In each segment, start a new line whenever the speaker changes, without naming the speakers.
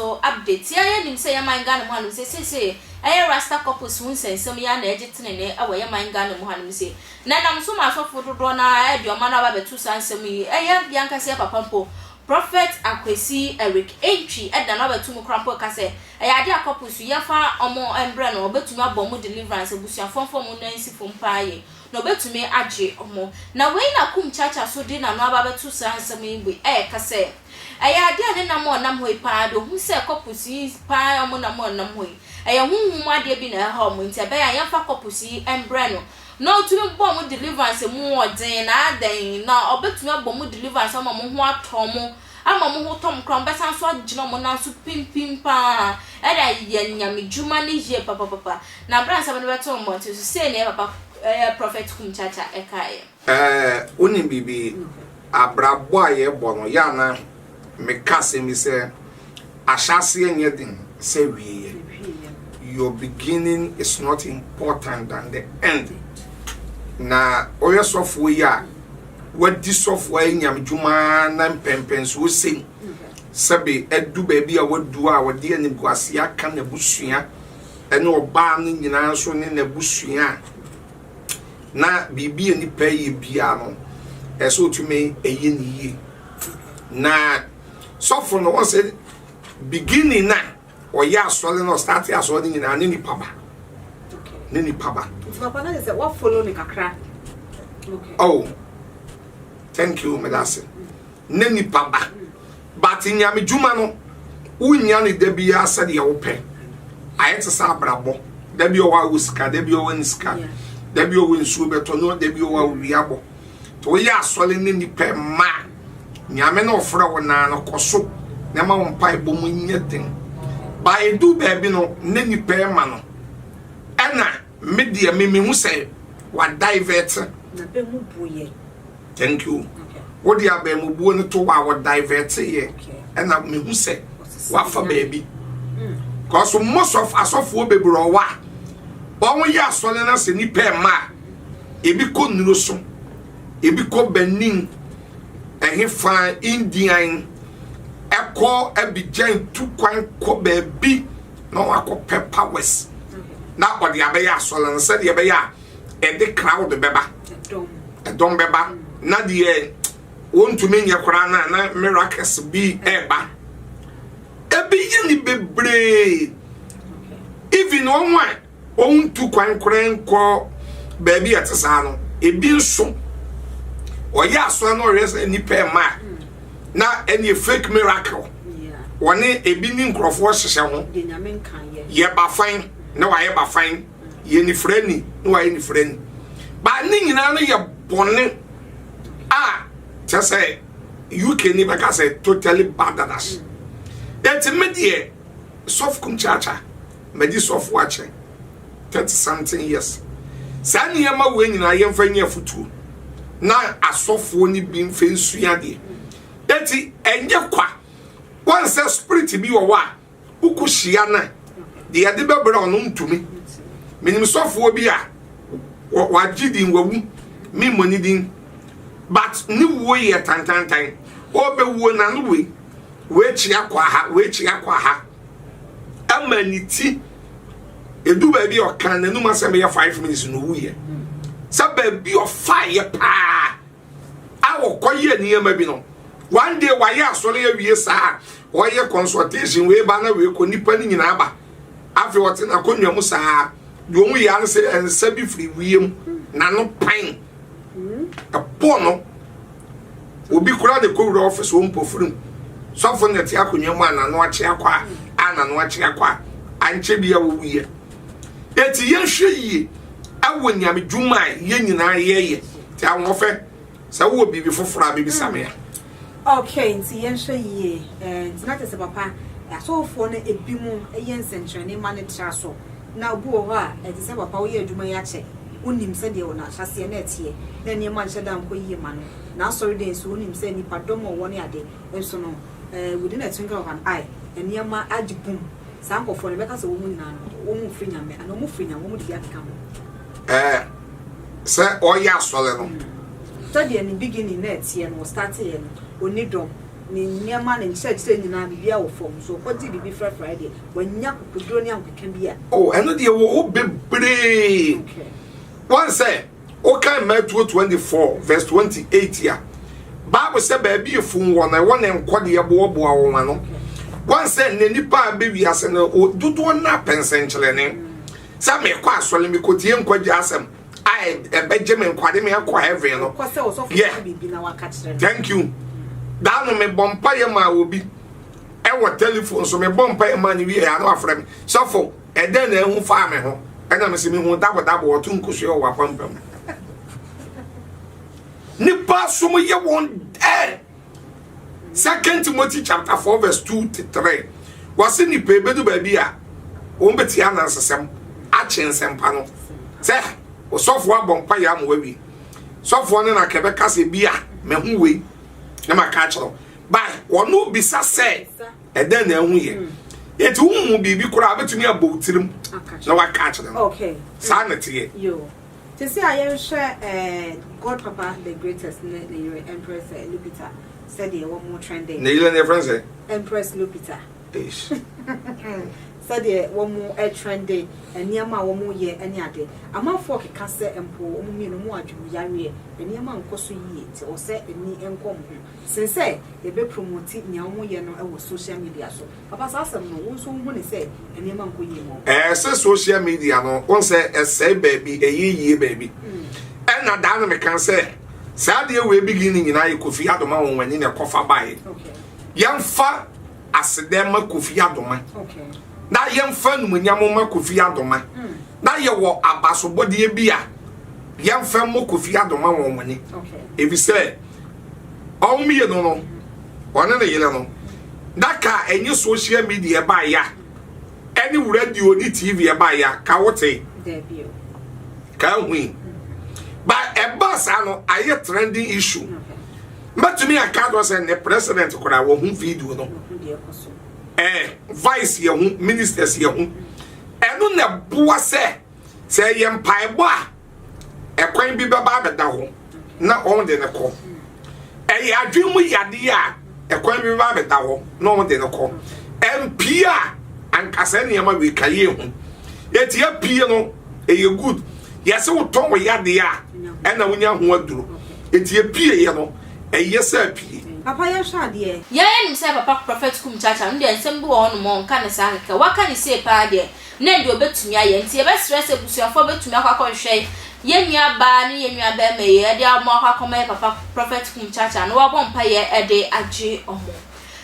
so update. Yɛ yɛnim sɛ yɛ man Ghana mu hanom sɛ seesei ɛyɛ Rasta couples ho nsɛnsɛm yi ara na ɛgye tenenee wɔ yɛ man Ghana mu hanom sei. Na ɛnam so ma asɔfo dodoɔ no ara de ɔman no aba abɛto saa nsɛm yi. Ɛyɛ yɛn ankasa yɛ papa mpo, Prophet Akwesi Eric Antwi de n'ano abɛto mu koraa mpo reka sɛ ɛyɛ adeɛ a couples yi yɛmfa wɔn mbrɛ no, ɔbɛtumi abɔ wɔn deliverance, abusuafoɔ mfa wɔn nan nsi fam paa yie na ɔbɛtumi agye wɔn. Na wei na Kum Chacha nso de n'ano aba abɛto saa nsɛm yi bi reka sɛ ɛyɛ adeɛ a ne nam a ɔnam hɔ yi paa de ɔhu sɛ couples yi paa a wɔnam a ɔnam hɔ yi ɛyɛ honhom mu adeɛ bi na ɛha wɔn nti ɛbɛyɛ a yɛmfa couples yi mbrɛ no Na ɔtumi bɔ mo deliverance mu ɔden na adɛn na ɔbɛtumi abɔ mo deliverance ama mo ho atɔ mo ama mo ho tɔ mo koraa mobɛsan so agyina mo nan so pimpim paa ɛde ayɛ Nyame dwuma no yie papapapa na berɛ a nsɛm no bɛto mmɔnten so sei na yɛ papa ɛyɛ Prophet Kum Chacha ɛkaeɛ.
Ɛɛ, wonim biribi? Abrabɔ a yɛbɔ no, yɛ a na meka asɛm bi sɛ, ahyɛaseɛ nyɛ den sɛ awieɛ. Your beginning is not important than the end. Na woyɛ sɔfoɔ yi a, wadi sɔfoɔ ayɛ nyamedwuma na mpɛmpɛnsoɔ sei sɛbe adu baabi a wadu a wɔde animguaseɛ aka n'abusua ne ɔbaa no nyinaa nso ne n'abusua a na biribi a nipa yɛ biara no ɛsɛ otumi ɛyɛ ne yie na sɔfo no wɔn sɛ beginning na ɔyɛ asɔre na ɔstarte asɔre no nyinaa ne nipa ba ne nipa ba.
Nti papa na sɛ wa follow ne kakra.
Oh, thank you, medase. Ne nipa ba. But nyame dwuma no, wonya ne da biara sɛdeɛ wopɛ. Ayɛ te sɛ abrabɔ. Da bi ɔwɔ a wɔ sika, da bi ɔwɔ ne sika. Da bi ɔwɔ nsuo bɛtɔ, no da bi ɔwɔ a owia bɔ. Nti woyɛ asɔre ne nipa mma a, nyame na ɔfrɛ wo naa no kɔ so na ma wo mpaebɔ mu nyɛ den. Ba edu baabi no, ne nipa ma no. Ɛna me deɛ me mehu sɛ wa divert.
Na bɛ mu bu yɛ.
Thank you. Wo de abɛɛmubuo no to hɔ a wɔ divert yɛ ɛna mehu sɛ wafa baabi. Cause most of asɔfoɔ bebree ɔwɔ a wɔn yɛ asɔre na sɛ nipa ɛma a ebi kɔ nnuro so, ebi kɔ Benin, ɛhe fa Indian, ɛkɔ Abidjan tu kwan kɔ baabi na wɔn akɔ pɛ powers na ɔde abɛyɛ asɔre no sɛdeɛ ɛbɛyɛ a ɛde crowd bɛba ɛdɔm bɛba na deɛ wɔntumi nyɛ koraa na na miracles bi ɛreba ebi yɛ ne bebree even wɔn a wɔntu kwan koraa nkɔ baabi a ɛte saa no ebi nso ɔyɛ asɔre na ɔyɛ sɛ nipa ɛma na ɛne fake miracle wɔne ebi ne nkurɔfoɔ hyehyɛ ho yɛ bafan na wayɛ bafan. yɛ nifirani na wayɛ nifirani ba ne nyinaa no yɛ bɔne a kyɛ sɛ uk ni bɛka sɛ totally badanas eti me deɛ sɔfo kum kyaakya madi sɔfo akyɛ 30 something years saa nneɛma wei nyinaa yɛmfa nyɛ afotuo na asɔfoɔ no bi mfa nsua deɛ eti ɛnyɛ kwa wɔn sɛ spirit bi wɔ hɔ a Wokɔhyia no a, deɛ yɛde bɛbrɛ ɔno ntumi. Menim sɔfoɔ bi a wagye din, wawu, memmɔ ne din, but ne wuo yɛ tantantan. Ɔbɛwuo n'ano wei, wei kyea kɔ aha, wei kyea kɔ aha, ama ne ti edu baabi a ɔka n'anum asɛm yɛ 5 minutes na owuiɛ. Sɛ baabi ɔfaeɛ paa a wɔkɔyɛ nneɛma bi no one day wayɛ asɔre awie saa wɔyɛ consultation wei ba na wei kɔ nipa no nyinaa ba afei ɔte n'akonnwa mu saa deɛ ɔhu yɛ ano sɛ nsa bi firi wiem n'ano pan ɛbɔ no obi kura ne kɔwura ɔfis wɔ mpɔfirim sɔfo na ɛte akonnwa mu a n'ano akye akɔ a a n'ano akye akɔ a ankyɛ bi a wɔwuyɛ eti yɛnhwɛ yie ɛwɔ nyame dwuma a yɛn nyinaa yɛyɛ. Nti ahoɔfɛ, sɛ wowɔ biribi foforɔ a bɛbisa me a.
Okay, nti yɛnhwɛ yie. Eh, nti na kyerɛ sɛ papa, asɔfoɔ no ebinom yɛ nsɛnkyerɛnne ma no tra so. Na obi wɔ hɔ a, ɛte sɛ papa woyɛ adwuma yi akyɛ, wonim sɛdeɛ wɔ n'ahyɛaseɛ na ɛteɛ, na nneɛma nhyɛ da nkɔ yie ma no. N'asɔredan nso, wonim sɛ nnipadɔm a ɔwɔ ne ade nso no, eh, within a twinkle of an eye, nneɛma agye bum. Saa nkurɔfoɔ no, yɛbɛka sɛ wɔn nyinaa no, wɔn mfiri Nyame, anaa wɔn firi Nyame, wɔn de bi akeka ho.
Eh, sɛ ɔyɛ asɔre no.
Sɛdeɛ ne beginning na ɛteɛ no, ɔstarteeɛ no, ɔnni dɔm. Ne nneɛma, ne nkyerɛkyerɛ nyinaa, biribiara wɔ fam. So ɔkɔgye biribi frafraeɛ deɛ, wanya akokoduro ne ahokeka bi a.
Oh, ɛno deɛ wɔ hɔ bebree. Wɔn sɛ wokan Matthew 24 verse 28 a, Bible sɛ baabi efun wɔ no, ɛwɔ ne nkɔdeɛ boaboa wɔn ano. Wɔn sɛ ne nipa a bɛ wiase no, dodoɔ no apɛ nsɛnkyerɛnne. Sɛ mekɔ asɔre, mekɔtie nkwagye asɛm. a ɛbɛgye me nkwa de me akɔ heaven no. Yeah. Thank you. Daa no mebɔ mpaeɛ maa obi ɛwɔ telephone so mebɔ mpaeɛ maa ne wie ano afrɛ me sɔfo ɛdɛn na ɛho faa me ho ɛna me sɛ mehu dabodabo ɔto nkosua wɔ apampam nipa som yɛ wɔn dɛ Second Timothy chapter 4 verse 2 to 3. Wɔse nipa ebedu baabi a wɔn bɛtie anansesɛm akye nsɛmpa no. Sɛ ɔsɔfoɔ abɔ mpa yɛ ama wawie. Sɔfoɔ no na kɛbɛka sɛ bi a mahu wei na maka akyerɛ wo. Ba wɔn bisa sɛ ɛdɛn na ɛho yɛ. Eti wohu biribi koraa bɛtumi abɔ wo tirim na waka akyerɛ no. Saa na teɛ.
Sesei a yɛnhwɛ eh, God Papa the Greatest ne ne yere Empress eh, Lupita sɛdeɛ wɔn trending.
Ne yere ne yɛfrɛ no sɛ?
Empress Lupita.
Eish.
Sɛdeɛ wɔn trending, nneɛma a wɔn yɛ ne ade. Amanfoɔ keka sɛ mpo wɔn mmienu wɔn adwene yareɛ, nneɛma nkɔ so yie nti ɛwɔ sɛ ani nkɔ wɔn ho. Sen sɛ yɛbɛ promote nea wɔn yɛ no wɔ social media so. Papa saa asɛm no wo nso wo hu ne sɛ nneɛma nkɔ yie ma wo?
Ɛɛ sɛ social media no wohu sɛ ɛsɛe baabi ɛyɛ yie baabi ɛna daa no meka sɛ saa adeɛ wei bigi ne nyinaa yɛ Kofi Adoma wɔn wani na ɛkɔfa baeɛ yɛmfa asedɛ ma Kofi Adoma na yɛmfa numunyam ma Kofi Adoma na yɛwɔ abasobɔdeɛ bi a yɛmfa mmɔ Kofi Adoma wɔn wani efisɛ wɔn mmienu no ɔne ne yere no na ka ɛnyɛ social media ɛbaeɛ a ɛne radio ne tv ɛbaeɛ a ka wote ka hui ba ɛba saa no ayɛ trending issue mɛtumi aka dɔ sɛ ne president koraa wɔho video no ɛɛ vice yɛ ho ministers yɛ ho ɛno na ɛboa sɛ sɛ ɛyɛ mpaebɔ a ɛkwan bi bɛba abɛda hɔ na wɔn de no kɔ ɛyɛ adwene mu yadeɛ a ɛkwan bi bɛba abɛda hɔ na wɔn de no kɔ mpie a ankasa nneɛma wei ka yie ho eti apue no ɛyɛ good yɛsɛ wotɔn wɔ yadeɛ a ɛna wonya ho aduro eti apue yɛ no ɛyɛ sɛ apue.
Papa yɛnhwɛ adeɛ.
Yɛn yɛnim sɛ papa Prophet Kum Chacha no deɛ nsɛm bi wɔ hɔ nom a ɔnka no saa kɛkɛ, waka no sei paa deɛ na ɛnde ɔbɛtumi ayɛ. Nti yɛbɛsrɛ sɛ abusuafoɔ bɛtumi akɔ akɔhwehwɛ yɛn nua baa ne yɛn nua barima yi de wɔn akɔ akɔma yɛn papa Prophet Kum Chacha na wabɔ mpaeɛ de agye wɔn.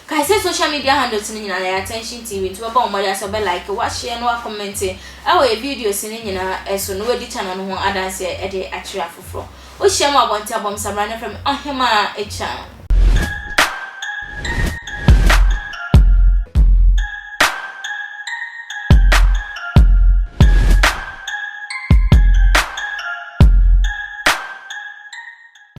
Kae sɛ social media handles no nyinaa yɛ Attention TV nti wobɛbɔ wo mmɔden sɛ wobɛ like, woahyɛ na woakɔmmɛnte wɔ yɛn videos no nyinaa so na woadi channel no ho adanseɛ de akyerɛ afoforɔ. Wohyia me wɔ abɔnten a bɔ me samina na frɛ me Ɔhemaa Akyan.